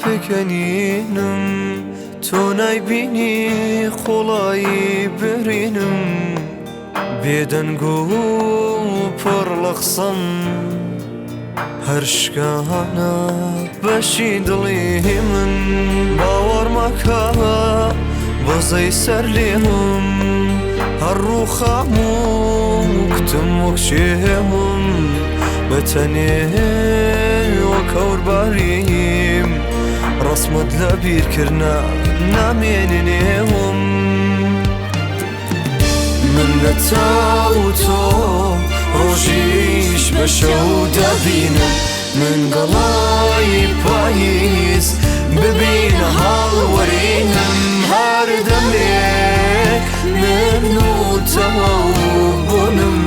پێکەنینم، تۆ نایبینی قوڵایی برینم، بێدەنگ و پڕ لە قسەم، هەر شکانە بەشی دڵی من. باوەڕ مەکە بەزەی سەر لێمم، هەر ڕووخام و کتم وەک شێمم، بە تەنێ وەک هەورباریم، ڕەسمت لە بیرکردە نامێنێ نێوم. من لە چاو تۆ ڕۆژیش بە شەو دەبینم، من گەڵای پاییز ببینە هەڵوەرینم، هەر دەمێک من و تەواو بوونم،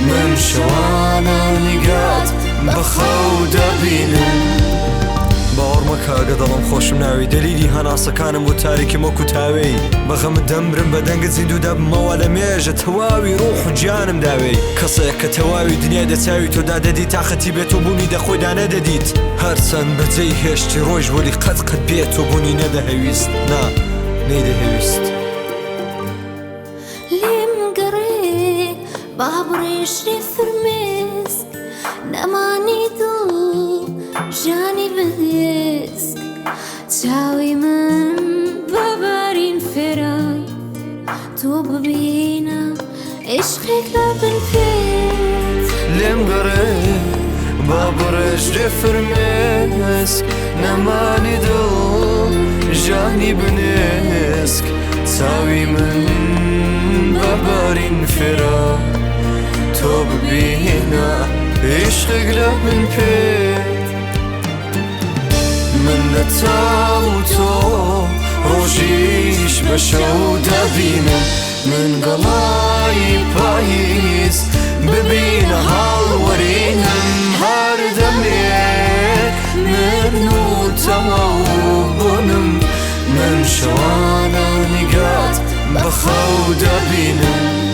من شەوانە نیگات بە خەو دەبینم. باوەڕ مەکە ئەگە دەڵم خۆشم ناوی، دەلیلی هەناسەکانم بۆ تاریکیم وەکو تاوێی، بە غەمت دەمرم بە دەنگت زیندوو دەبمەوە، لە مێژە تەواوی ڕۆح و گیانم داوێی، کەسێک کە تەواوی دنیای دە چاوی تۆدا دەدی، تاقەتی بێ تۆ بوونی دە خۆیدا نەدەدیت، هەرچەند بەجێی هێشتی ڕۆیشت وەلی قەت قەت بێ تۆ بوونی نەدەهەویست، نا نەیدەهەویست. لێم گەڕێ با بڕێژرێ فرمێسک، نەمانی دڵ ژانی بنێسک، چاوی من بەبارین فێرا، تۆ ببینە عیشقێک لە بن پێت. لێم گەڕێ با بڕێژرێ فرمێسک، نەمانی دڵ ژانی بنێسک، چاوی من بەبارین فێرا، تۆ ببینە عیشقێک لە بن پێت. من لە چاو تۆ ڕۆژیش بە شەو دەبینم، من گەڵای پاییز ببینە هەڵوەرینم، هەر دەمێک من و تەواو بوونم، من شەوانە نیگات بە خەو دەبینم.